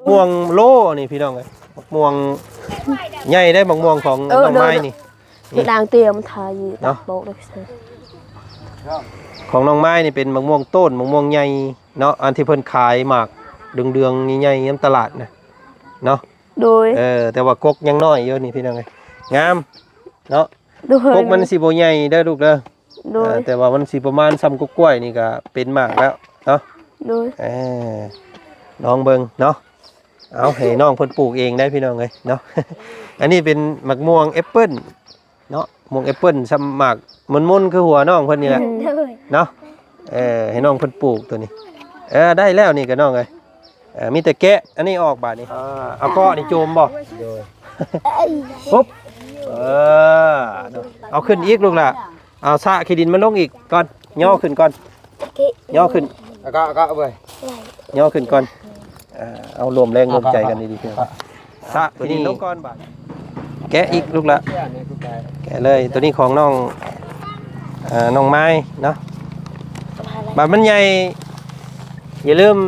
ມ່ວງໂລນີ້ພີ່ນ້ອງເອີຍ ໝາກມ່ວງໃຫຍ່ເດ້ ໝາກມ່ວງຂອງ ເອີ ນ້ອງໄມ້ນີ້ ໂດຍໆ ນີ້ ເຮັດອ່າງເຕຍມັນທາຢູ່ ເນາະ ຕາກໂປກເດ້ ຂອງນ້ອງໄມ້ນີ້ເປັນໝາກມ່ວງໂຕນ ໝາກມ່ວງໃຫຍ່ເນາະ ອັນທີ່ເພິ່ນຂາຍໝາກເດືອງໆ ໃຫຍ່ໆ ນຳຕະຫຼາດນະເນາະ. ໂດຍ ເອີ ແຕ່ວ່າກົກຍັງນ້ອຍຢູ່ນີ້ພີ່ນ້ອງເອີຍ ງາມເນາະ. ໂດຍ ກົກມັນຊິບໍ່ໃຫຍ່ເດີລູກເດີ ໂດຍ ເອີ ແຕ່ວ່າມັນຊິປະມານສ່ຳກົກກ້ວຍນີ້ກະເປັນໝາກແລ້ວເນາະ. ໂດຍ ເອີ ລອງເບິ່ງເນາະ ເອົາໃຫ້ນ້ອງເພິ່ນປູກເອງໄດ້ພີ່ນ້ອງເອີຍເນາະ. ອັນນີ້ເປັນໝາກມ່ວງແອັບເປິ້ນເນາະ ມ່ວງແອັບເປິ້ນສ່ຳໝາກມົນໆ ຄືຫົວນ້ອງເພິ່ນນີ້ແຫຼະ ໂດຍ ເນາະ. ເອີ ໃຫ້ນ້ອງເພິ່ນປູກໂຕນີ້ ເອີ ໄດ້ແລ້ວນີ້ກະນ້ອງເອີຍ. ເອີ ມີແຕ່ແກະອັນນີ້ອອກບາດນີ້ ເອີ ເອົາເກາະນີ້ໂຈມບໍ່ ໂດຍ ປຸບ ເອີ ເອົາຂຶ້ນອີກລູກຫຼ້າ ເອົາສະຂີ້ດິນມັນລົງອີກກ່ອນ ຍໍຂຶ້ນກ່ອນ ຍໍຂຶ້ນ ເອົາເກາະ ເອົາເກາະເວີຍ ຍໍຂຶ້ນກ່ອນ ເອີ ເອົາລວມແຮງລວມໃຈກັນດີໆ ສະໂຕນີ້ລົງກ່ອນບາດ ແກະອີກລູກລະ ແກະເລີຍ ໂຕນີ້ຂອງນ້ອງ ເອີ ນ້ອງໄມ້ເນາະ. ບາດມັນໃຫຍ່ ຢ່າລືມ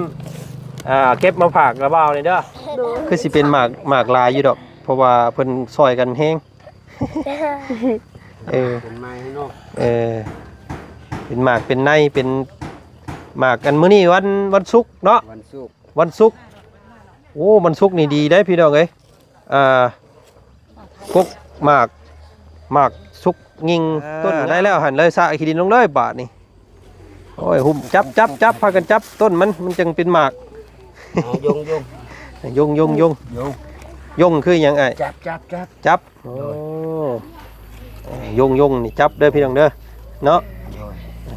ອ່າ ເກັບມາຝາກລາວບ່າວນີ້ເດີ ໂດຍ ຄືຊິເປັນໝາກ ໝາກຫຼາຍຢູ່ດອກ ເພາະວ່າເພິ່ນຊ່ອຍກັນແຮງ ເອີ ເປັນໄມ້ເນາະ ເອີ ເປັນໝາກເປັນໃນ ເປັນໝາກ ອັນມື້ນີ້ວັນ ວັນສຸກເນາະ ວັນສຸກ ວັນສຸກ ໂອ້ ວັນສຸກນີ້ດີເດ້ພີ່ນ້ອງເອີຍ ອ່າ ກົກໝາກ ໝາກສຸກຍິງ ອ່າ ຕົ້ນໄດ້ແລ້ວຫັ້ນເລີຍ ສະຂີ້ດິນລົງເລີຍບາດນີ້. ໂອ້ຍ ຫຸ້ມ ຈັບ ຈັບ ຈັບ ພາກັນຈັບຕົ້ນມັນ ມັນຈັ່ງເປັນໝາກ ອ່າ ຍົງ ຍົງ ຍົງ ຍົງ ຍົງ ຍົງ ຍົງຄືຫຍັງອ້າຍ? ຈັບ ຈັບ ຈັບ ຈັບ ໂອ້ ໂດຍ ຍົງ ຍົງ ນີ້ຈັບເດີພີ່ນ້ອງເດີ ເນາະ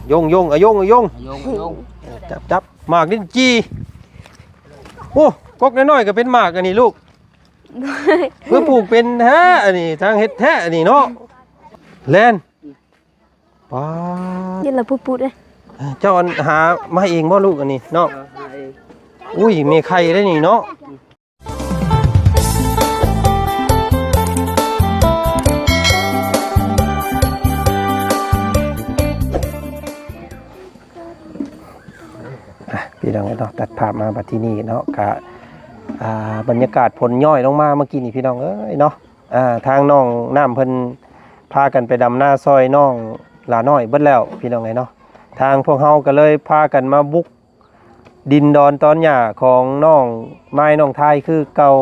ໂດຍ ຍົງ ຍົງ ອະ ຍົງ ອະ ຍົງ ອະ ຍົງ ຍົງ ຈັບ ຈັບ ໝາກລິ້ນຈີ່ ໂອ້ ກົກນ້ອຍໆ ກະເປັນໝາກອັນນີ້ລູກ ເພື່ອປູກເປັນແທ້ອັນນີ້ ທາງເຮັດແທ້ອັນນີ້ເນາະ ແລ່ນ ປ້າ ເຢັນລະປຸດໆ ເດ້ ເຈົ້າອັນຫາມາເອງບໍ່ລູກອັນນີ້ເນາະ? ຫາເອງ ອຸ້ຍ ແມ່ໄຂ່ເດ້ນີ້ເນາະ. ອ່ະ ພີ່ນ້ອງເນາະ ຕັດພາບມາບັດທີນີ້ເນາະ ກະ ອ່າ ບັນຍາກາດຝົນຍ້ອຍລົງມາເມື່ອກີ້ນີ້ ພີ່ນ້ອງເອີຍເນາະ ອ່າ ທາງນ້ອງນ້ຳເພິ່ນພາກັນໄປດຳນາຊ່ອຍນ້ອງຫຼ້ານ້ອຍເບິດແລ້ວ ພີ່ນ້ອງເອີຍເນາະ. ທາງພວກເຮົາກະເລີຍພາກັນມາບຸກ ດິນດອນຕອນຫຍ້າຂອງນ້ອງໄມ້ນ້ອງທາຍຄືເກົ່າ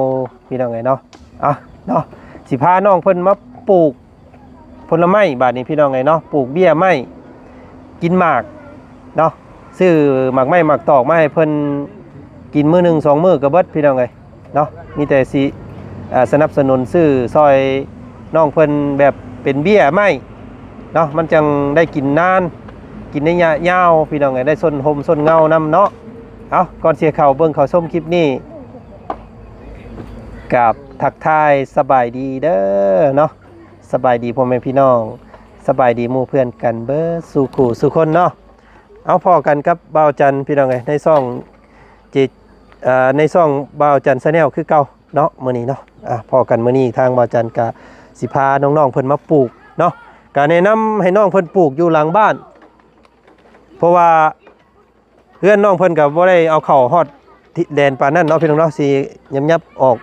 ພີ່ນ້ອງເອີຍເນາະ. ເອົາເນາະ ຊິພານ້ອງເພິ່ນມາປູກຜົນລະໄມ້ບາດນີ້ ພີ່ນ້ອງເອີຍເນາະ ປູກເບ້ຍໄມ້ ກິນໝາກເນາະ ຊື້ໝາກໄມ້ໝາກຕອກມາໃຫ້ເພິ່ນກິນມື້ໜຶ່ງສອງມື້ກະເບິດ ພີ່ນ້ອງເອີຍ. ເນາະ ມີແຕ່ຊິ ເອີ ສະໜັບສະໜູນຊື້ຊ່ອຍນ້ອງເພິ່ນແບບເປັນເບ້ຍໄມ້ເນາະ ມັນຈັ່ງໄດ້ກິນນານ ກິນໄລຍະຍາວ ພີ່ນ້ອງເອີຍ ໄດ້ຊົນຮົ່ມຊົນເງົານຳເນາະ. ເອົາ ກ່ອນຊິເຂົ້າເບິ່ງເຂົ້າຊົມຄລິບນີ້ ກາບທັກທາຍສະບາຍດີເດີເນາະ ສະບາຍດີພໍ່ແມ່ພີ່ນ້ອງ ສະບາຍດີໝູ່ເພື່ອນກັນເບິດສູ່ຄູ່ສູ່ຄົນເນາະ. ເອົາ ພໍ້ກັນກັບບ່າວຈັນ ພີ່ນ້ອງເອີຍ ໃນຊ່ອງ ເອີ ໃນຊ່ອງບ່າວຈັນ Channel ຄືເກົ່າເນາະ ມື້ນີ້ເນາະ. ອ່າ ພໍ້ກັນມື້ນີ້ທາງບ່າວຈັນກະຊິພານ້ອງໆເພິ່ນມາປູກເນາະ ກະແນະນຳໃຫ້ນ້ອງເພິ່ນປູກຢູ່ຫຼັງບ້ານ ເພາະວ່າເຮືອນນ້ອງເພິ່ນກະບໍ່ໄດ້ເອົາເຂົ້າຮອດແດນປານນັ້ນເນາະ ພີ່ນ້ອງເນາະ ຊິຫຍັບໆອອກ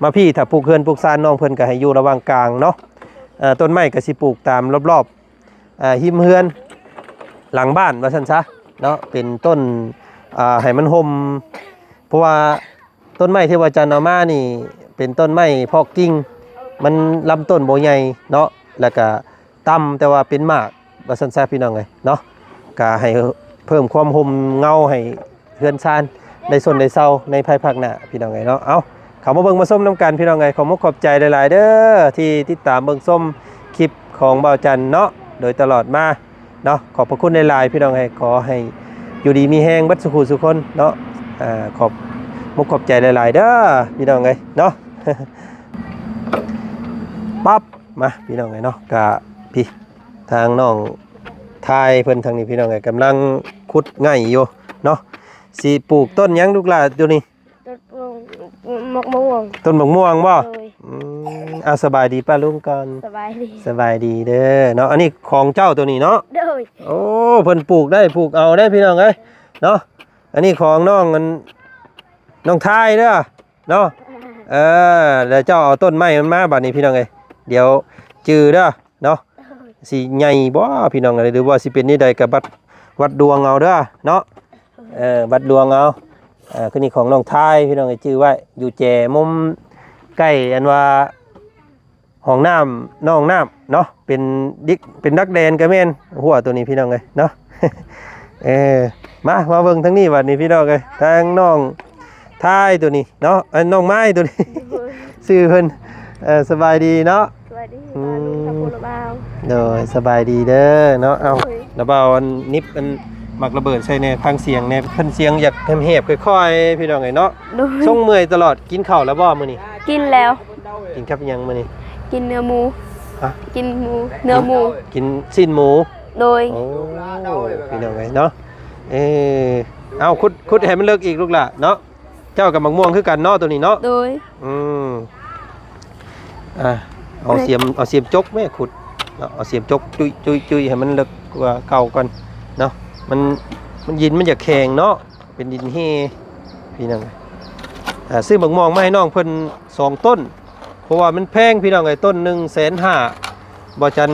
ມາພີ້ ຖ້າປູກເຮືອນປູກຊານນ້ອງເພິ່ນກະໃຫ້ຢູ່ລະຫວ່າງກາງເນາະ. ເອີ ຕົ້ນໄມ້ກະຊິປູກຕາມລອບໆ ອ່າ ຮິມເຮືອນຫຼັງບ້ານວ່າຊັ້ນຊະເນາະ ເປັນຕົ້ນ ອ່າ ໃຫ້ມັນຮົ່ມ ເພາະວ່າຕົ້ນໄມ້ທີ່ວ່າຈັນເອົາມານີ້ເປັນຕົ້ນໄມ້ເພາະກິ່ງ ມັນລຳຕົ້ນບໍ່ໃຫຍ່ເນາະ ແລ້ວກະຕ່ຳ ແຕ່ວ່າເປັນໝາກວ່າຊັ້ນຊະ ພີ່ນ້ອງເອີຍເນາະ. ກະໃຫ້ເພີ່ມຄວາມຮົ່ມເງົາໃຫ້ ເຮືອນຊານໄດ້ຊົນໄດ້ເຊົາໃນພາຍພາກໜ້າ ພີ່ນ້ອງເອີຍເນາະ. ເອົາ ເຂົ້າມາເບິ່ງມາຊົມນຳກັນ ພີ່ນ້ອງເອີຍ ຂອບມຸກຂອບໃຈຫຼາຍໆເດີ ທີ່ຕິດຕາມເບິ່ງຊົມຄລິບຂອງບ່າວຈັນເນາະ ໂດຍຕະຫຼອດມາເນາະ. ຂອບພະຄຸນຫຼາຍໆ ພີ່ນ້ອງເອີຍ ຂໍໃຫ້ຢູ່ດີມີແຮງເບິດສູ່ຄູ່ສູ່ຄົນເນາະ. ອ່າ ຂອບມຸກຂອບໃຈຫຼາຍໆເດີ ພີ່ນ້ອງເອີຍເນາະ. ປັບ ມາ ພີ່ນ້ອງເອີຍເນາະ ກະພີ້ ທາງນ້ອງທາຍເພິ່ນທາງນີ້ ພີ່ນ້ອງເອີຍ ກຳລັງຂຸດໄຫງ່ຢູ່ເນາະ. ຊິປູກຕົ້ນຫຍັງລູກຫຼ້າຢູ່ນີ້? ຕົ້ນໝາກມ່ວງ. ຕົ້ນໝາກມ່ວງບໍ່? ໂດຍ. ອືມ ເອົາ ສະບາຍດີປ້າລຸງກ່ອນ. ສະບາຍດີ ສະບາຍດີເດີເນາະ. ອັນນີ້ຂອງເຈົ້າໂຕນີ້ເນາະ? ໂດຍ. ໂອ້ ເພິ່ນປູກໄດ້ ປູກເອົາໄດ້ ພີ່ນ້ອງເອີຍເນາະ. ອັນນີ້ຂອງນ້ອງ ອັນ ນ້ອງທາຍເດີ. ເນາະ. ເອີ ແລ້ວເຈົ້າເອົາຕົ້ນໄມ້ມັນມາບາດນີ້ພີ່ນ້ອງເອີຍ ດຽວຈື່ເດີເນາະ. ຊິໃຫຍ່ບໍ່ພີ່ນ້ອງເອີຍ ຫຼືວ່າຊິເປັນແນວໃດກໍວັດ ວັດດວງເອົາເດີເນາະ. ເອີ ວັດດວງເອົາ. ເອີ ຄືນີ້ຂອງນ້ອງທາຍພີ່ນ້ອງເອີຍ ຈື່ໄວ້ ຢູ່ແຈມຸມໃກ້ອັນວ່າ ຫ້ອງນ້ຳ ໜອງນ້ຳເນາະ ເປັນດິກ ເປັນດັກແດນກໍແມ່ນ ຮົ້ວໂຕນີ້ພີ່ນ້ອງເອີຍເນາະ. ເອີ ມາ ມາເບິ່ງທາງນີ້ບັດນີ້ພີ່ນ້ອງເອີຍ ທາງນ້ອງທາຍໂຕນີ້ເນາະ ເອີ ນ້ອງໄມ້ໂຕນີ້ ໂດຍ ຊື່ເພິ່ນ. ເອີ ສະບາຍດີເນາະ ສະບາຍດີ ອືມ ຕາລຸງ ຕາປູ ລະບ່າວ ໂດຍ ສະບາຍດີເດີເນາະ. ເອົ້າ ໂດຍ ລະບ່າວ ອັນນິບ ອັນໝາກລະເບີດໃສ່ແດ່ ຟັງສຽງແດ່ ເພິ່ນສຽງຢາກແຫບໆ ຄ່ອຍໆ ພີ່ນ້ອງເອີຍເນາະ. ໂດຍ ຊົງເມື່ອຍຕະຫຼອດ. ກິນເຂົ້າແລ້ວບໍ່ມື້ນີ້? ກິນແລ້ວ. ກິນກັບຫຍັງມື້ນີ້? ກິນເນື້ອໝູ. ຮະ? ກິນໝູ ເນື້ອໝູ. ກິນຊີ້ນໝູ. ໂດຍ. ໂອ້ ພີ່ນ້ອງເອີຍເນາະ. ເອີ ເອົາ ຂຸດ ຂຸດໃຫ້ມັນເລິກອີກລູກຫຼ້າເນາະ. ເຈົ້າກັບໝາກມ່ວງຄືກັນເນາະ ໂຕນີ້ເນາະ. ໂດຍ. ອືມ ອ່າ ເອົາສຽມ ເອົາສຽມຈົກແມ່ ຂຸດເນາະ ເອົາສຽມຈົກຈຸ້ຍໆໆ ໃຫ້ມັນເລິກກວ່າເກົ່າກ່ອນເນາະ. ມັນ ມັນ ດິນມັນຢາກແຂງເນາະ ເປັນດິນແຮ່ພີ່ນ້ອງ. ອ່າ ຊື້ໝາກມ່ວງມາໃຫ້ນ້ອງເພິ່ນສອງຕົ້ນ ເພາະວ່າມັນແພງພີ່ນ້ອງເອີຍ ຕົ້ນໜຶ່ງແສນຫ້າ. ບໍ່ຈັນ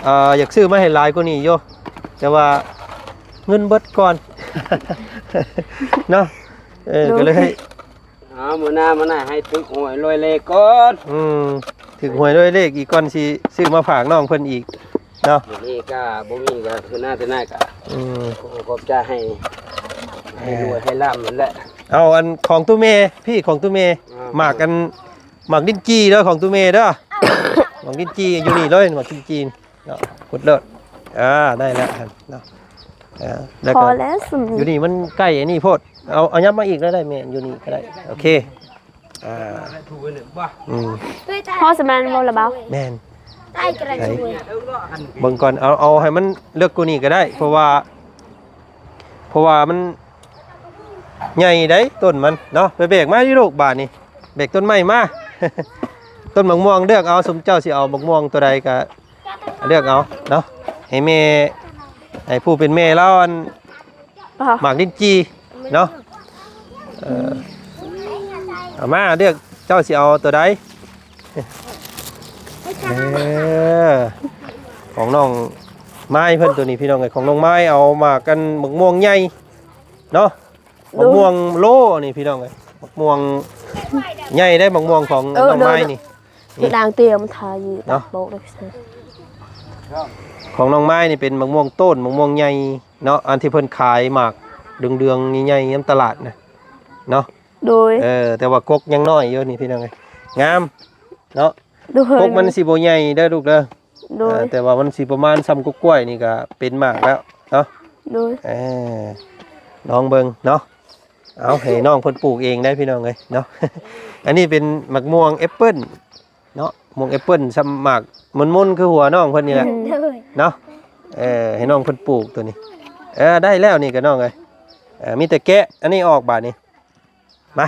ເອີ ຢາກຊື້ມາໃຫ້ຫຼາຍກວ່ານີ້ຢູ່ ແຕ່ວ່າເງິນເບິດກ່ອນເນາະ. ເອີ ໂດຍ ກໍເລີຍ ເອົາ ມື້ໜ້າ ມື້ໜ້າໃຫ້ຖືກຫວຍລວຍເລກກ່ອນ. ອືມ ຖືກຫວຍລວຍເລກອີກກ່ອນ ຊິຊື້ມາຝາກນ້ອງເພິ່ນອີກເນາະ. ດຽວນີ້ກໍບໍ່ມີ ກໍຄືໜ້າແຕ່ໜ້າກໍ ອືມ ຂໍຂອບໃຈ ໃຫ້ ໃຫ້ລວຍ ໃຫ້ລ່ຳນັ້ນແຫຼະ. ເອົາ ອັນຂອງຕູ້ແມ່ ພີ່ ຂອງຕູ້ແມ່ ອ່າ ໝາກ ອັນ ໝາກລິ້ນຈີ່ເດີ ຂອງຕູ້ແມ່ເດີ ໝາກລິ້ນຈີ່ຢູ່ນີ້ເລີຍ ໝາກລິ້ນຈີ່ ເນາະ ຂຸດເລີດ. ອ່າ ໄດ້ແລ້ວເນາະ. ເອີ ແລ້ວກໍ ພໍແລ້ວສ່ຳນີ້ ຢູ່ນີ້ມັນໃກ້ອັນນີ້ໂພດ ເອົາ ເອົາຫຍັບມາອີກກໍໄດ້ແມ່ ຢູ່ນີ້ກໍໄດ້. ໂອເຄ ອ່າ ອືມ ພໍສ່ຳນັ້ນບໍ່ລະບ່າວ? ແມ່ນ ໄດ້ກໍໄດ້ ໄດ້ ເບິ່ງກ່ອນ ເອົາ ເອົາໃຫ້ມັນເລິກກວ່ານີ້ກໍໄດ້ ເພາະວ່າ ເພາະວ່າມັນໃຫຍ່ໄດ໋ຕົ້ນມັນເນາະ. ໄປແບກມາຢູ່ລູກບາດນີ້ ແບກຕົ້ນໄມ້ມາ ຕົ້ນໝາກມ່ວງ ເລືອກເອົາ ສົມເຈົ້າຊິເອົາໝາກມ່ວງຕົວໃດກໍ ເລືອກເອົາເນາະ ໃຫ້ແມ່ ໃຫ້ຜູ້ເປັນແມ່ລາວ ອັນ ໝາກລິ້ນຈີ່ເນາະ. ເອີ ເອົາມາເລືອກ ເຈົ້າຊິເອົາຕົວໃດ? ເອີ ຂອງນ້ອງໄມ້ເພິ່ນຕົວນີ້ ພີ່ນ້ອງເອີຍ ຂອງນ້ອງໄມ້ເອົາໝາກ ອັນ ໝາກມ່ວງໃຫຍ່ເນາະ ໝາກມ່ວງໂລນີ້ ພີ່ນ້ອງເອີຍ ໝາກມ່ວງໃຫຍ່ໄດ໋ ໝາກມ່ວງຂອງ ເອີ ນ້ອງໄມ້ນີ້. ນີ້ ນາງຕຽມທາຢູ່ ເນາະ ໂປະເລີຍ ຂອງນ້ອງໄມ້ນີ້ເປັນໝາກມ່ວງໂຕນ ໝາກມ່ວງໃຫຍ່ເນາະ ອັນທີ່ເພິ່ນຂາຍໝາກເດືອງໆ ໃຫຍ່ໆ ນຳຕະຫຼາດນະເນາະ. ໂດຍ. ເອີ ແຕ່ວ່າກົກຍັງນ້ອຍຢູ່ນີ້ ພີ່ນ້ອງເອີຍ ງາມເນາະ. ໂດຍ. ກົກມັນຊິບໍ່ໃຫຍ່ເດີລູກເດີ. ໂດຍ. ເອີ ແຕ່ວ່າມັນຊິປະມານສ່ຳກົກກ້ວຍນີ້ກໍເປັນໝາກແລ້ວເນາະ. ໂດຍ. ເອີ ລອງເບິ່ງເນາະ. ເອົາ ໃຫ້ນ້ອງເພິ່ນປູກເອງໄດ໋ ພີ່ນ້ອງເອີຍເນາະ. ອັນນີ້ເປັນໝາກມ່ວງແອັບເປິ້ນເນາະ ໝາກມ່ວງແອັບເປິ້ນ ສ່ຳໝາກມົນໆ ຄືຫົວນ້ອງເພິ່ນນີ້ແຫຼະ ໂດຍ ເນາະ. ເອີ ໃຫ້ນ້ອງເພິ່ນປູກຕົວນີ້. ເອີ ໄດ້ແລ້ວນີ້ກໍນ້ອງເອີຍ. ເອີ ມີແຕ່ແກະອັນນີ້ອອກບາດນີ້ ມາ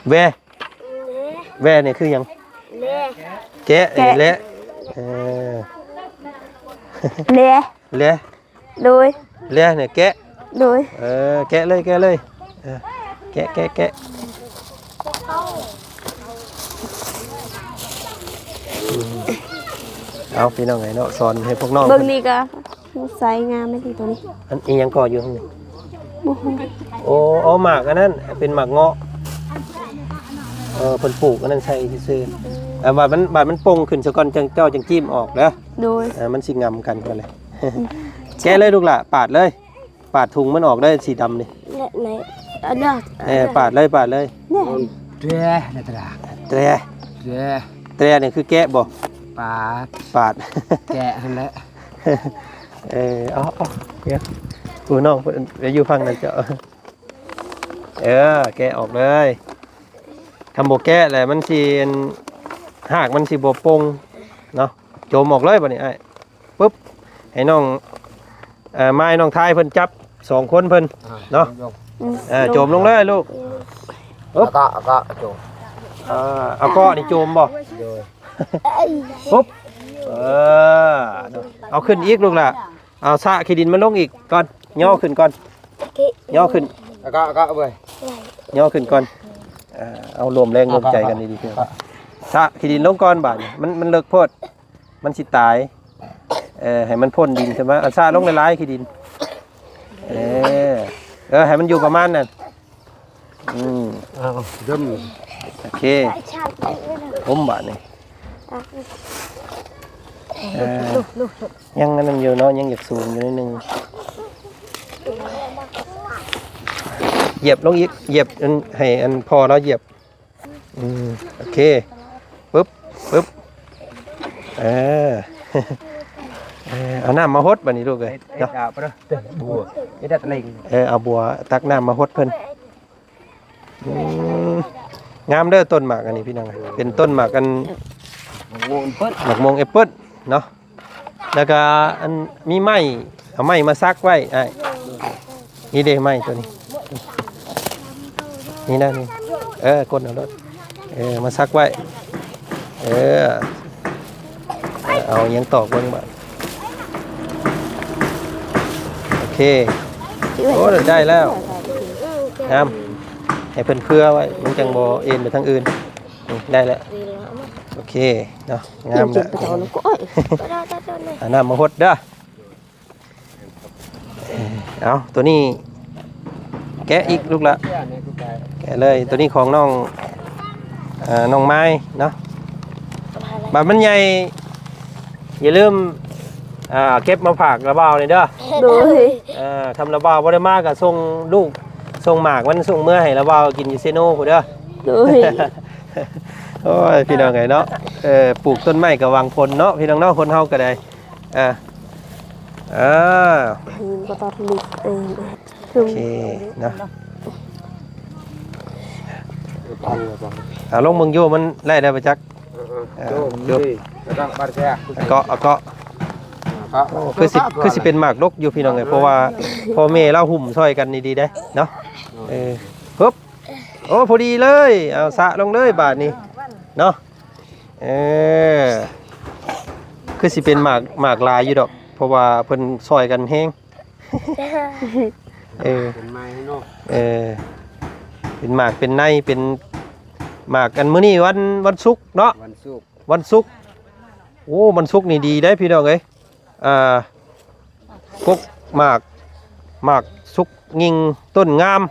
ແວ ແວນີ້ຄືຫຍັງ? ແລະ ແກະ ແລະ ເອີ ແລະ ແລະ ໂດຍ ແລະນີ້ແກະ ໂດຍ ເອີ ແກະເລີຍ ແກະເລີຍ ເອີ ແກະ ແກະ ແກະ ເອົາ ພີ່ນ້ອງເອີຍເນາະ ສອນໃຫ້ພວກນ້ອງ ເບິ່ງນີ້ກໍ ໃສ່ງາມແມ່ນຕິໂຕນີ້ ອັນອີ່ຫຍັງກໍຢູ່ຂ້າງໃນ? ບໍ່ຮູ້ ໂອ້ ເອົາໝາກອັນນັ້ນ ເປັນໝາກເງາະ ເອີ ເພິ່ນປູກອັນນັ້ນໃສ່ຊື່ໆ ເອົາບາດມັນ ບາດມັນປົ່ງຂຶ້ນຊະກ່ອນ ຈັ່ງ ເຈົ້າຈັ່ງຈີ້ມອອກເດີ ໂດຍ ເອີ ມັນຊິງຳກັນກ່ອນເລີຍ ແກະເລີຍລູກຫຼ້າ ປາດເລີຍ ປາດຖົງມັນອອກເລີຍ ສີດຳນີ້ ແລະ ໃນ ອັນນັ້ນ ເອີ ປາດເລີຍ ປາດເລີຍ ແຕຣ ແຕຣ ແຕຣ ແຕຣ ແຕຣນີ້ຄືແກະບໍ່? ປາດ ປາດ ແກະຫັ້ນແຫຼະ ເອີ ເອົາ ເອົາ ດຽວ ຜູ້ນ້ອງເພິ່ນໄປຢູ່ຝັ່ງນັ້ນເຈົ້າ ເອີ ແກະອອກເລີຍ ຄັນບໍ່ແກະແຫຼະມັນຊິ ຮາກມັນຊິບໍ່ປົ່ງເນາະ ໂຈມອອກເລີຍບາດນີ້ອ້າຍ ປຶບ ໃຫ້ນ້ອງ ເອີ ມາໃຫ້ນ້ອງທາຍເພິ່ນຈັບສອງຄົນເພິ່ນ ອ່າ ເນາະ ໂຈມລົງ ເອີ ໂຈມລົງເລີຍລູກ ປຶບ ເອົາເກາະ ເອົາເກາະໂຈມ ເອີ ເອົາເກາະນີ້ໂຈມບໍ່? ໂດຍ ປຶບ ເອີ ເອົາຂຶ້ນອີກລູກຫຼ້າ ເອົາສະຂີ້ດິນມັນລົງອີກກ່ອນ ຍໍຂຶ້ນກ່ອນ ຍໍຂຶ້ນ ອາກະ ອາກະເວີຍ ຍໍຂຶ້ນກ່ອນ. ເອົາ ລວມແຮງລວມໃຈກັນດີໆ ຊະຂີ້ດິນລົງກ່ອນບາດນີ້. ມັນ ມັນເລິກໂພດ ມັນຊິຕາຍ. ເອີ ໃຫ້ມັນພົ້ນດິນຂຶ້ນມາ. ເອົາຊະລົງຫຼາຍໆ ຂີ້ດິນ. ເອີ ເອີ ໃຫ້ມັນຢູ່ປະມານນັ້ນ. ອືມ ເອົາ ເດີມ ໂອເຄ ອຸ້ມບາດນີ້. ເອີ ຍັງອັນນັ້ນຢູ່ເນາະ ຍັງຢາກສູງຢູ່ໜ້ອຍໜຶ່ງ. ຢຽບລົງອີກ ຢຽບອັນ ໃຫ້ອັນພໍ່ລາວຢຽບ. ອືມ ໂອເຄ ປຶບ ປຶບ. ເອີ ເອີ ເອົານ້ຳມາຫົດບາດນີ້ລູກເອີຍ ເນາະ. ເອີ ເອົາບົວ ຕັກນ້ຳມາຫົດເພິ່ນ. ອືມ ງາມເດີຕົ້ນໝາກອັນນີ້ພີ່ນ້ອງ. ເປັນຕົ້ນໝາກອັນ ໝາກມ່ວງແອັບເປິ້ນ ໝາກມ່ວງແອັບເປິ້ນເນາະ. ແລ້ວກໍອັນມີໄມ້ ເອົາໄມ້ມາສັກໄວ້ອ້າຍ. ນີ້ເດ້ໄມ້ຕົວນີ້ ນີ້ນະ ນີ້ ເອີ ກົດເອົາໂລດ. ເອີ ມາສັກໄວ້. ເອີ ເອົາຫຍັງຕອກເບິ່ງບາດ. ໂອເຄ ໂອ້ ໄດ້ແລ້ວ ງາມ. ໃຫ້ເພິ່ນເພື່ອໄວ້ ມັນຈັ່ງບໍ່ເອັນໄປທາງອື່ນ. ນີ້ ໄດ້ແລ້ວ. ໂອເຄເນາະ ງາມແລ້ວ. ເອົານ້ຳມາຫົດເດີ. ເອົາ ຕົວນີ້ແກະອີກລູກລະ ແກະເລີຍ. ຕົວນີ້ຂອງນ້ອງ ເອີ ນ້ອງໄມ້ເນາະ. ບາດມັນໃຫຍ່ ຢ່າລືມ ອ່າ ເກັບມາຝາກລາວບ່າວນີ້ເດີ. ໂດຍ ເອີ ຄັນລາວບ່າວບໍ່ໄດ້ມາກໍສົ່ງລູກ ສົ່ງໝາກມັນ ສົ່ງເມືອໃຫ້ລາວບ່າວກິນຢູ່ເຊໂນພຸ້ນເດີ. ໂດຍ ໂອ້ຍ ພີ່ນ້ອງເອີຍເນາະ. ເອີ ປູກຕົ້ນໄມ້ກໍຫວັງຜົນເນາະ ພີ່ນ້ອງເນາະ ຄົນເຮົາກໍໄດ້. ອ່າ ອ່າ ບໍ່ຕ້ອງລຸກເອີງ. ໂອເຄເນາະ ເອົາລົງເບິ່ງຢູ່ ມັນໄດ້ແລ້ວບໍ່ຈັກ. ເອີ ເອີ ເອີ ໂດ ໂດ ເກາະ ເກາະ ໂອ້ ຄືຊິ ຄືຊິເປັນໝາກດົກຢູ່ ພີ່ນ້ອງເອີຍ ເພາະວ່າພໍ່ແມ່ລາວຫຸ້ມຊ່ອຍກັນດີໆເດ້ເນາະ. ເອີ ປຶບ ໂອ້ ພໍດີເລີຍ. ເອົາ ສະລົງເລີຍບາດນີ້ເນາະ. ເອີ ຄືຊິເປັນໝາກ ໝາກຫຼາຍຢູ່ດອກ ເພາະວ່າເພິ່ນຊ່ອຍກັນແຮງ. ເອີ ເປັນໝາກເນາະ ເອີ ເປັນໝາກເປັນໃນ ເປັນໝາກ. ອັນມື້ນີ້ວັນ ວັນສຸກເນາະ ວັນສຸກ ວັນສຸກ. ໂອ້ ວັນສຸກນີ້ດີເດ້ພີ່ນ້ອງເອີຍ. ອ່າ ກົກໝາກ ໝາກສຸກຍິງຕົ້ນງາມ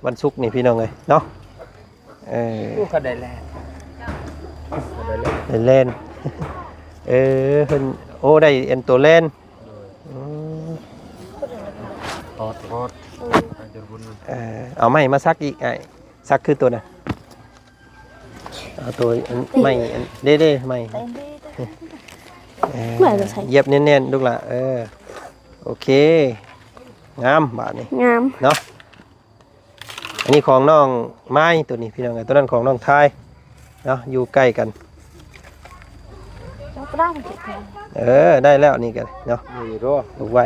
ວັນສຸກນີ້ພີ່ນ້ອງເອີຍເນາະ. ເອີ ໂອ້ ກໍໄດ້ແລ່ນ ກໍໄດ້ແລ່ນ ໄດ້ແລ່ນ. ເອີ ເພິ່ນ ໂອ້ ໄດ້ອັນໂຕແລ່ນ. ອືມ ຖອດ ຖອດ ເອີ ເອົາໄມ້ມາສັກອີກອ້າຍ ສັກຄືໂຕນັ້ນ. ເອົາໂຕອັນໄມ້ອັນ ເດ້ໆ ໄມ້ ເອີ ຢຽບແໜ້ນໆ ລູກຫຼ້າ. ເອີ ໂອເຄ ງາມບາດນີ້ ງາມເນາະ. ອັນນີ້ຂອງນ້ອງໄມ້ຕົວນີ້ພີ່ນ້ອງເອີຍ ຕົວນັ້ນຂອງນ້ອງທາຍເນາະ ຢູ່ໃກ້ກັນ. ເອີ ໄດ້ແລ້ວນີ້ກໍເນາະ ນີ້ເດີ ປູກໄວ້.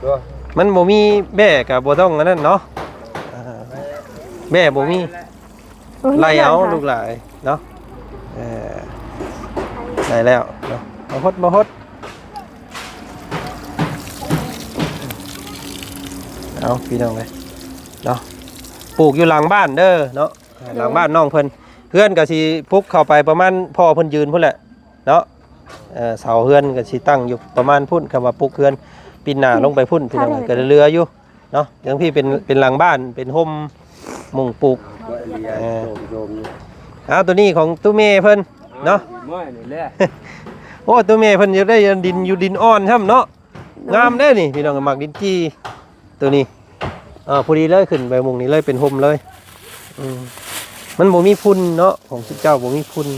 ເອີ ມັນບໍ່ມີແບ້ກໍບໍ່ຕ້ອງອັນນັ້ນເນາະ ເອີ ແບ້ບໍ່ມີ. ໂອ້ຍ ໄລ່ເອົາ ໄລ່ເອົາ ລູກຫຼ້າເນາະ. ເອີ ໄດ້ແລ້ວເນາະ ມາຫົດ ມາຫົດ. ເອົາ ພີ່ນ້ອງເອີຍເນາະ ປູກຢູ່ຫຼັງບ້ານເດີເນາະ ຫຼັງບ້ານນ້ອງເພິ່ນ. ເຮືອນກໍຊິປຸກເຂົ້າໄປປະມານພໍ່ເພິ່ນຢືນພຸ້ນແຫຼະເນາະ. ເອີ ເສົາເຮືອນກໍຊິຕັ້ງຢູ່ປະມານພຸ້ນ ຄຳວ່າປຸກເຮືອນປີນໜ້າລົງໄປພຸ້ນ ພີ່ນ້ອງເອີຍ ກໍເຫຼືອຢູ່ ເນາະ. ທາງພີ້ເປັນ ເປັນຫຼັງບ້ານ ເປັນຮົ່ມມຸງປູກ. ເອີ ເອົາ ຕົວນີ້ຂອງຕູ້ແມ່ເພິ່ນເນາະ. ໂອ້ ຕູ້ແມ່ເພິ່ນຢາກໄດ້ດິນຢູ່ ດິນອ່ອນຊ້ຳເນາະ. ງາມເດ້ນີ້ພີ່ນ້ອງ ໝາກລິນຈີ່ຕົວນີ້. ເອີ ພໍດີເລີຍ ຂຶ້ນໄປມຸງນີ້ເລີຍ ເປັນຮົ່ມເລີຍ. ອືມ ມັນບໍ່ມີຝຸ່ນເນາະ ຂອງເຈົ້າບໍ່ມີຝຸ່ນ.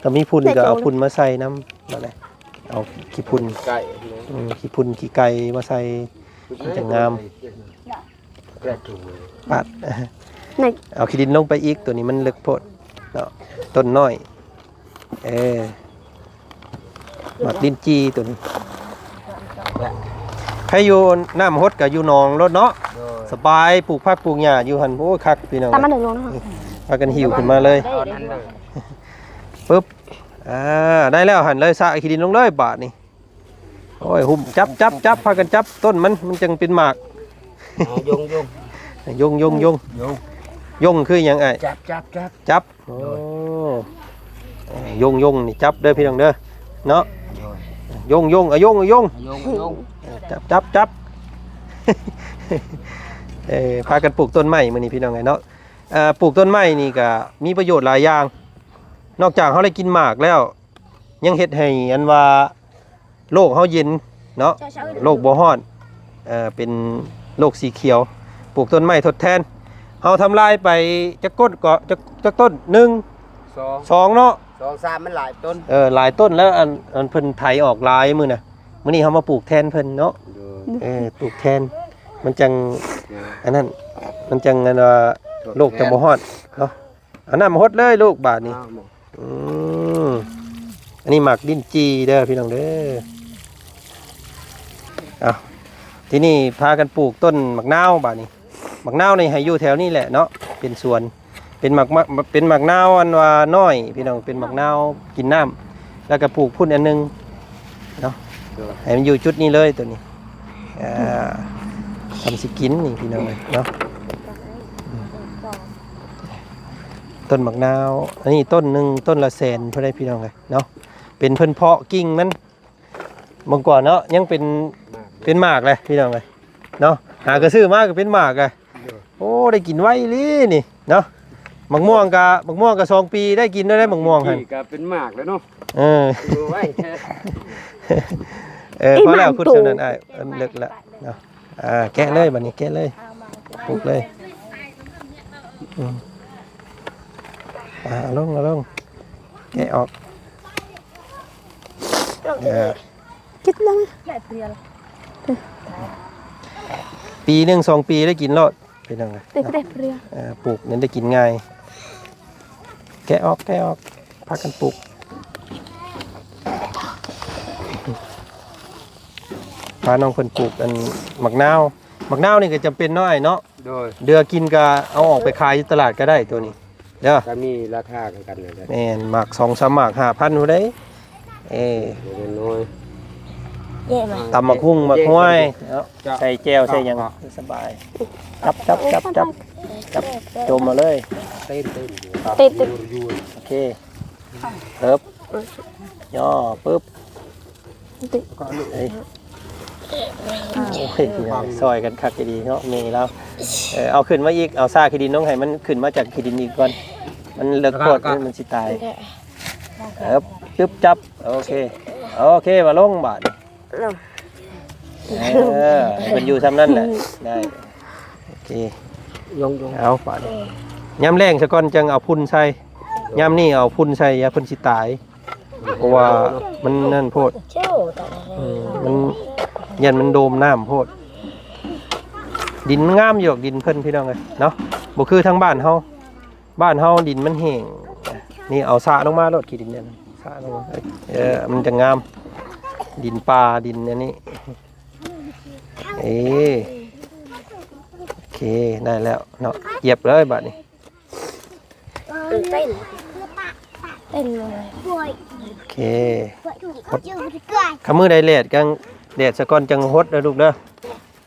ຖ້າມີຝຸ່ນກໍເອົາຝຸ່ນມາໃສ່ນຳ ນັ້ນແຫຼະ ເອົາຂີ້ຝຸ່ນ ອືມ ຂີ້ຝຸ່ນຂີ້ໄກ່ມາໃສ່ ມັນຈະງາມ. ປາດ ເອົາຂີ້ດິນລົງໄປອີກ ຕົວນີ້ມັນເລິກໂພດເນາະ ຕົ້ນນ້ອຍ. ເອີ ໝາກລິນຈີ່ຕົວນີ້ ໃຜຢູ່ນ້ຳຫົດກໍຢູ່ໜອງໂລດເນາະ. ໂດຍ ສະບາຍ ປູກຜັກປູກຫຍ້າຢູ່ຫັ້ນ. ໂອ້ຍ ຄັກພີ່ນ້ອງ ຕາມມາເດີ ພາກັນຫິ້ວຂຶ້ນມາເລີຍ. ປຶບ ອ່າ ໄດ້ແລ້ວຫັ້ນເລີຍ ສະຂີ້ດິນລົງເລີຍບາດນີ້. ໂອ້ຍ ຫຸ້ມ ຈັບ ຈັບ ຈັບ ພາກັນຈັບຕົ້ນມັນ ມັນຈັ່ງເປັນໝາກ. ອ່າ ຍົງ ຍົງ ຍົງ ຍົງ ຍົງ ຍົງ ຍົງຄືຫຍັງອ້າຍ? ຈັບ ຈັບ ຈັບ ຈັບ. ໂອ້ ໂດຍ ເອີ ຍົງ ຍົງນີ້ຈັບເດີພີ່ນ້ອງເດີ ເນາະ. ໂດຍ ຍົງ ຍົງ ອາ ຍົງ ຍົງ ຍົງ ຍົງ ເອີ ຈັບ ຈັບ ຈັບ. ເອີ ພາກັນປູກຕົ້ນໄມ້ມື້ນີ້ພີ່ນ້ອງເອີຍເນາະ. ເອີ ປູກຕົ້ນໄມ້ນີ້ກະມີປະໂຫຍດຫຼາຍຢ່າງ ນອກຈາກເຮົາໄດ້ກິນໝາກແລ້ວ ຍັງເຮັດໃຫ້ອັນວ່າໂລກເຮົາເຢັນເນາະ ໂລກບໍ່ຮ້ອນ ເອີ ເປັນໂລກສີຂຽວ. ປູກຕົ້ນໄມ້ທົດແທນ ເຮົາທຳລາຍໄປຈັກຕົ້ນເກາະ ຈັກ ຈັກຕົ້ນ? ໜຶ່ງ ສອງ ສອງເນາະ ສອງ ສາມ ມັນຫຼາຍຕົ້ນ ເອີ ຫຼາຍຕົ້ນແລ້ວ ອັນ ອັນເພິ່ນໄຖອອກຫຼາຍມື້ນະ ມື້ນີ້ເຮົາມາປູກແທນເພິ່ນເນາະ. ໂດຍ ເອີ ປູກແທນ ມັນຈັ່ງ ອ່າ ອັນນັ້ນ ມັນຈັ່ງ ອັນວ່າ ໂລກຈັ່ງບໍ່ຮ້ອນເນາະ. ເອົານ້ຳມາຫົດເລີຍລູກບາດນີ້. ອືມ ອັນນີ້ໝາກລິ້ນຈີ່ເດີພີ່ນ້ອງເດີ. ເອົາ ທີນີ້ພາກັນປູກຕົ້ນໝາກນາວບາດນີ້. ໝາກນາວນີ້ໃຫ້ຢູ່ແຖວນີ້ແຫຼະເນາະ ເປັນສວນ ເປັນໝາກ ໝາກ ເປັນໝາກນາວອັນວ່ານ້ອຍພີ່ນ້ອງ ເປັນໝາກນາວກິນນ້ຳ ແລ້ວກໍປູກພຸ້ນອັນໜຶ່ງເນາະ. ໂດຍ ໃຫ້ມັນຢູ່ຈຸດນີ້ເລີຍໂຕນີ້ ອ່າ ທຳຊິກິນນີ້ພີ່ນ້ອງເອີຍເນາະ. ອືມ ຕົ້ນໝາກນາວ ອັນນີ້ຕົ້ນໜຶ່ງ ຕົ້ນລະແສນພຸ້ນໃດ໋ພີ່ນ້ອງເອີຍເນາະ. ເປັນເພິ່ນເພາະກິ່ງມັນ ເບິ່ງກ່ອນເນາະ ຍັງເປັນ ເປັນໝາກເລີຍພີ່ນ້ອງເອີຍເນາະ. ຫາກະຊື້ມາກໍເປັນໝາກເລີຍ. ໂອ້ ໄດ້ກິນໄວອີ່ຫຼີນີ້ເນາະ. ໝາກມ່ວງກະ ໝາກມ່ວງກະສອງປີໄດ້ກິນແລ້ວ ໝາກມ່ວງຫັ້ນ ກະເປັນໝາກແລ້ວເນາະ. ເອີ ເອີ ພໍແລ້ວ ຂຸດສ່ຳນັ້ນອ້າຍ ມັນເລິກແລ້ວເນາະ. ອ່າ ແກະເລີຍບາດນີ້ ແກະເລີຍ ປຸກເລີຍ. ອືມ ອ່າ ເອົາລົງ ເອົາລົງ ແກະອອກ. ເອີ ກິນນຳ ປີໜຶ່ງສອງປີໄດ້ກິນໂລດ ເປັນຫຍັງ? ເອີ ປູກນັ້ນໄດ້ກິນງ່າຍ. ແກະອອກ ແກະອອກ ພາກັນປູກ. ພານ້ອງເພິ່ນປູກອັນໝາກນາວ. ໝາກນາວນີ້ກໍຈຳເປັນເນາະອ້າຍເນາະ. ໂດຍ ເດືອກິນກໍເອົາອອກໄປຂາຍຢູ່ຕະຫຼາດກໍໄດ້ໂຕນີ້ເດີ ກໍມີລາຄາຄືກັນນັ້ນແຫຼະ. ແມ່ນ ໝາກສອງສາມໝາກຫ້າພັນພຸ້ນເດ້. ເອີ ຕຳໝາກຫຸ່ງໝາກຫວາຍເນາະ ໃສ່ແຈ່ວໃສ່ຫຍັງສະບາຍ. ຈັບ ຈັບ ຈັບ ຈັບ ຈັບ ຈົມເອົາເລີຍ. ເຕັ້ນ ເຕັ້ນ ເຕັ້ນ ໂອເຄ. ເອີບ ຍໍປຶບ ເອີຍ ໂອ້ຍ ຊ່ອຍກັນຄັກອີ່ຫຼີເນາະແມ່ລາວ. ເອີ ເອົາຂຶ້ນມາອີກ ເອົາຊາກຂີ້ດິນລົງໃຫ້ມັນຂຶ້ນມາຈາກຂີ້ດິນອີກກ່ອນ ມັນເລິກໂພດ ມັນຊິຕາຍ. ເອີບ ປຶບ ຈັບ ໂອເຄ ໂອເຄ ມາລົງບາດນີ້. ເອີ ໃຫ້ເພິ່ນຢູ່ຊ່ຳນັ້ນແຫຼະ ໄດ້. ໂອເຄ ຍົງໆ ເອົາບາດນີ້ ຍາມແລ້ງຊະກ່ອນຈັ່ງເອົາຝຸ່ນໃສ່ ຍາມນີ້ເອົາຝຸ່ນໃສ່ ຢ້ານເພິ່ນຊິຕາຍ ເພາະວ່າມັນນັ້ນໂພດ. ອືມ ມັນ ຢ້ານມັນໂດມນ້ຳໂພດ. ດິນມັນງາມຢູ່ດອກ ດິນເພິ່ນພີ່ນ້ອງເອີຍເນາະ ບໍ່ຄືທາງບ້ານເຮົາ. ບ້ານເຮົາດິນມັນແຫ້ງ. ນີ້ເອົາສະລົງມາໂລດ ຂີ້ດິນນັ້ນ ສະລົງມາ ເອີ ມັນຈະງາມ ດິນປ່າ ດິນອັນນີ້. ເອີ ໂອເຄ ໄດ້ແລ້ວເນາະ ຢຽບເລີຍບາດນີ້. ເຕັ້ນ ເຕັ້ນເລີຍ. ໂອເຄ ຄັນມື້ໃດແດດກາງແດດຊະກ່ອນຈັ່ງຫົດເດີລູກເດີ.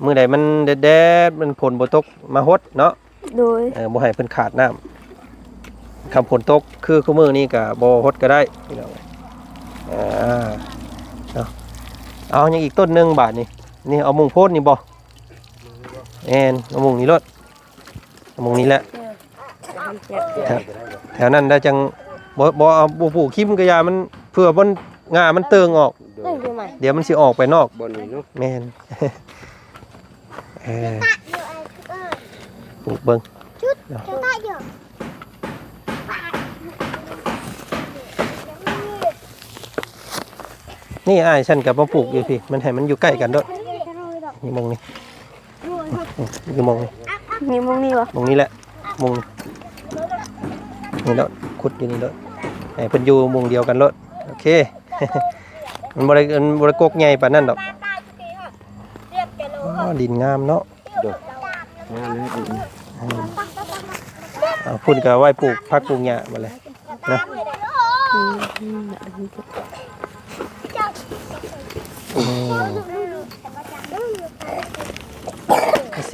ມື້ໃດມັນແດດໆ ມັນຝົນບໍ່ຕົກມາຫົດເນາະ. ໂດຍ ເອີ ບໍ່ໃຫ້ເພິ່ນຂາດນ້ຳ. ຄັນຝົນຕົກຄືຄູ່ມື້ນີ້ກະບໍ່ຫົດກະໄດ້ພີ່ນ້ອງ. ເອົາ ຍັງອີກຕົ້ນໜຶ່ງບາດນີ້. ນີ້ເອົາມຸງໂພນນີ້ບໍ່? ແມ່ນ ເອົາມຸງນີ້ໂລດ ມຸງນີ້ແຫຼະ. ແຖວ ແຖວນັ້ນໄດ້ຈັ່ງ ບໍ່ ບໍ່ເອົາ ບໍ່ປູກຄິມກະຢ່າ ມັນ ເພື່ອມັນ ງ່າມັນເຕີງອອກ. ດຽວມັນຊິອອກໄປນອກ. ແມ່ນ ເອີ ປູກເບິ່ງ. ນີ້ອ້າຍ ຊັ້ນກະມາປູກຢູ່ພີ້ ມັນໃຫ້ມັນຢູ່ໃກ້ກັນໂລດ. ນີ້ມຸງນີ້ ຢູ່ໝ່ອງນີ້ ມີໝ່ອງນີ້ບໍ່? ໝ່ອງນີ້ແຫຼະ ໝ່ອງນີ້ໂລດ ຂຸດຢູ່ນີ້ໂລດ ໃຫ້ເພິ່ນຢູ່ໝ່ອງດຽວກັນໂລດ. ໂອເຄ ມັນບໍ່ໄດ້ ມັນບໍ່ໄດ້ກົກໃຫຍ່ປານນັ້ນດອກ. ອໍ ດິນງາມເນາະ. ໂດຍ ງາມເລີຍ. ອືມ ເອົາ ພຸ້ນກໍໄວ້ປູກຜັກປູກຫຍ້າໝົດເລີຍ. ນະ ອືມ ອືມ ມັນເສ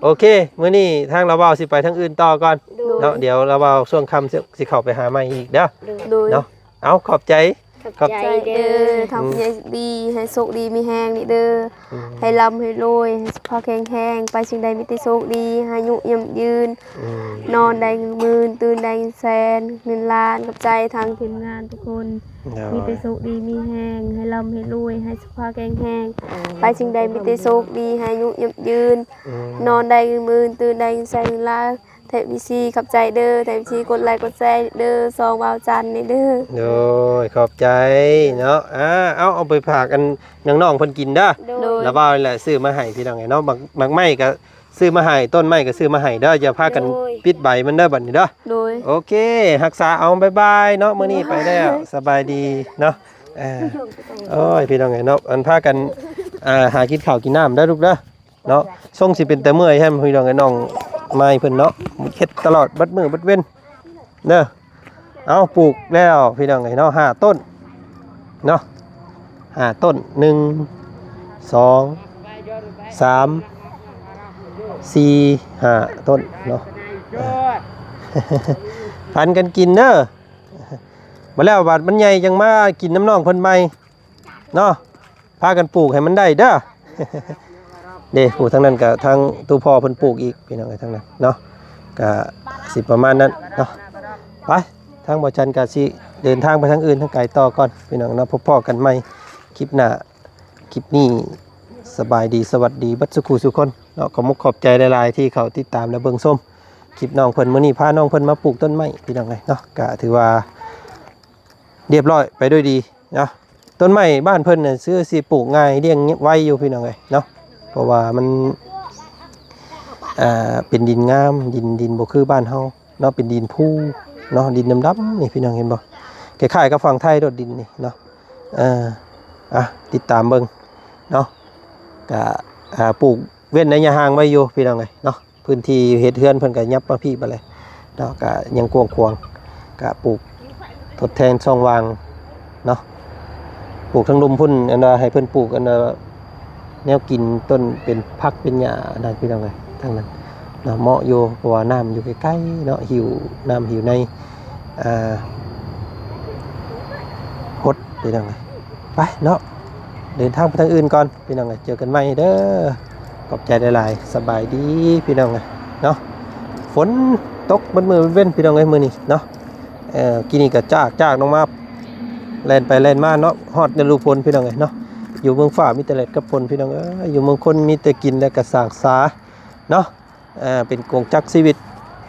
ໂອເຄ ມື້ນີ້ທາງລາວເວົ້າຊິໄປທາງອື່ນຕໍ່ກ່ອນ ໂດຍ ເນາະ ດຽວລາວເວົ້າຊ່ວງຄ່ຳຊິ ຊິເຂົ້າໄປຫາໃໝ່ອີກເດີ ໂດຍ ໂດຍ ເນາະ ເອົາ ຂອບໃຈ ຂອບໃຈເດີ ຂອບໃຈເດີ ອືມ ທຳໃຫ້ດີ ໃຫ້ໂຊກດີມີແຮງນີ້ເດີ ອືມ ໃຫ້ລ່ຳໃຫ້ລວຍ ໃຫ້ສຸຂະພາບແຂງແຮງ ໄປສິ່ງໃດມີແຕ່ໂຊກດີ ອາຍຸໝັ້ນຍືນ ອືມ ນອນໄດ້ເງິນໝື່ນ ຕື່ນໄດ້ເງິນແສນ ເງິນລ້ານ ຂອບໃຈທາງທີມງານທຸກຄົນ ໂດຍ ມີແຕ່ໂຊກດີມີແຮງ ໃຫ້ລ່ຳໃຫ້ລວຍ ໃຫ້ສຸຂະພາບແຂງແຮງ ໄປສິ່ງໃດມີແຕ່ໂຊກດີ ໃຫ້ອາຍຸໝັ້ນຍືນ ອືມ ນອນໄດ້ເງິນໝື່ນ ຕື່ນໄດ້ເງິນແສນ ເງິນລ້ານ ແທບບີຊີ ຂອບໃຈເດີ ແທບບີຊີ ກົດໄລກົດແຊເດີ ຊ່ອງບ່າວຈັນນີ້ເດີ ໂດຍ ຂອບໃຈເນາະ ອ່າ ເອົາ ເອົາໄປຝາກອັນນ້ອງໆເພິ່ນກິນເດີ ໂດຍ ລາວເວົ້ານີ້ແຫຼະ ຊື້ມາໃຫ້ພີ່ນ້ອງເອີຍເນາະ ໝາກ ໝາກໄມ້ກໍຊື້ມາໃຫ້ ຕົ້ນໄມ້ກໍຊື້ມາໃຫ້ເດີ ຢ່າພາກັນ ໂດຍ ປິດໃບມັນເດີ ບັດນີ້ເດີ ໂດຍ ໂອເຄ ຮັກສາເອົາ ບາຍບາຍເນາະ ມື້ນີ້ໄປແລ້ວ ສະບາຍດີເນາະ ເອີ ໂອ້ຍ ພີ່ນ້ອງເອີຍເນາະ ອັນພາກັນ ອ່າ ຫາກິນເຂົ້າກິນນ້ຳເດີລູກເດີ ເນາະ ຊົງຊິເປັນຕາເມື່ອຍແຮງ ພີ່ນ້ອງເອີຍ ນ້ອງໄມ້ເພິ່ນເນາະ ເຮັດຕະຫຼອດເບິດມື້ເບິດເວັນເດີ ເອົາ ປູກແລ້ວ ພີ່ນ້ອງເອີຍເນາະ ຫ້າຕົ້ນເນາະ ຫ້າຕົ້ນ ໜຶ່ງ ສອງ ສາມ ສີ່ ຫ້າ ຕົ້ນເນາະ ເອີ ປັນກັນກິນເດີ ບໍ່ແລ້ວບາດມັນໃຫຍ່ຈັ່ງມາກິນນຳນ້ອງເພິ່ນໃໝ່ເນາະ ພາກັນປູກໃຫ້ມັນໄດ້ເດີ ເດ້ ຜູ້ທາງນັ້ນກໍທາງຕູ້ພໍ່ເພິ່ນປູກອີກ ພີ່ນ້ອງເອີຍ ທາງນັ້ນເນາະ ກໍຊິປະມານນັ້ນເນາະ ໄປ ທາງບ່າວຈັນກໍຊິເດີນທາງໄປທາງອື່ນທາງໄກຕໍ່ກ່ອນ ພີ່ນ້ອງເນາະ ພົບພໍ້ກັນໃໝ່ຄລິບໜ້າ ຄລິບນີ້ ສະບາຍດີ ສະຫວັດດີເບິດສູ່ຄູ່ສູ່ຄົນເນາະ ຂໍມຸກຂອບໃຈຫຼາຍໆ ທີ່ເຂົ້າຕິດຕາມ ແລະ ເບິ່ງຊົມຄລິບນ້ອງເພິ່ນ ມື້ນີ້ພານ້ອງເພິ່ນມາປູກຕົ້ນໄມ້ ພີ່ນ້ອງເອີຍເນາະ ກໍຖືວ່າ ລຽບຮ້ອຍໄປດ້ວຍດີເນາະ ຕົ້ນໄມ້ບ້ານເພິ່ນນະ ຄືຊິປູກງ່າຍ ລ້ຽງໄວຢູ່ ພີ່ນ້ອງເອີຍເນາະ ເພາະວ່າມັນ ອ່າ ເປັນດິນງາມ ດິນ ດິນບໍ່ຄືບ້ານເຮົາເນາະ ເປັນດິນພູເນາະ ດິນດຳໆ ນີ້ ພີ່ນ້ອງເຫັນບໍ່ ຄ້າຍໆກັບຝັ່ງໄທໂລດ ດິນນີ້ເນາະ ເອີ ອ່ະ ຕິດຕາມເບິ່ງເນາະ ກະ ອ່າ ປູກເວັ້ນໄລຍະຫ່າງໄວ້ຢູ່ ພີ່ນ້ອງເອີຍເນາະ ພື້ນທີ່ເຮັດເຮືອນເພິ່ນກໍຫຍັບມາພີ້ບັດແຫຼະເນາະ ກໍຍັງກວ້າງຂວາງ ກໍປູກທົດແທນຊ່ອງວ່າງເນາະ ປູກທາງລຸ່ມພຸ້ນ ອັນວ່າໃຫ້ເພິ່ນປູກ ອັນວ່າແນວກິນ ຕົ້ນເປັນຜັກເປັນຫຍ້າ ອັນນັ້ນ ພີ່ນ້ອງເອີຍ ທາງນັ້ນເນາະ ເໝາະຢູ່ ເພາະວ່ານ້ຳຢູ່ໃກ້ໆເນາະ ຫິວນ້ຳຫິວໃນ ອ່າ ຫົດ ພີ່ນ້ອງເອີຍ ໄປເນາະ ເດີນທາງໄປທາງອື່ນກ່ອນ ພີ່ນ້ອງເອີຍ ເຈີກັນໃໝ່ເດີ ຂອບໃຈຫຼາຍໆ ສະບາຍດີ ພີ່ນ້ອງເອີຍເນາະ ຝົນຕົກເບິດມື້ເວັນ ພີ່ນ້ອງເອີຍ ມື້ນີ້ເນາະ ເອີ ກີ້ນີ້ກໍຈາກ ຈາກລົງມາ ແລ່ນໄປແລ່ນມາເນາະ ຮອດລະດູຝົນ ພີ່ນ້ອງເອີຍເນາະ ຢູ່ເມືອງຟ້າມີແຕ່ແດດກັບຝົນ ພີ່ນ້ອງເອີຍ ຢູ່ເມືອງຄົນມີແຕ່ກິນ ແລະ ກໍສ້າງສາເນາະ ເປັນກົງຈັກຊີວິດ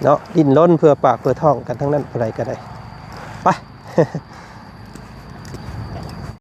ເນາະ ດີ້ນລົນເພື່ອປາກເພື່ອທ້ອງກັນທັງນັ້ນ ຜູ້ໃດກໍໄດ້ ໄປ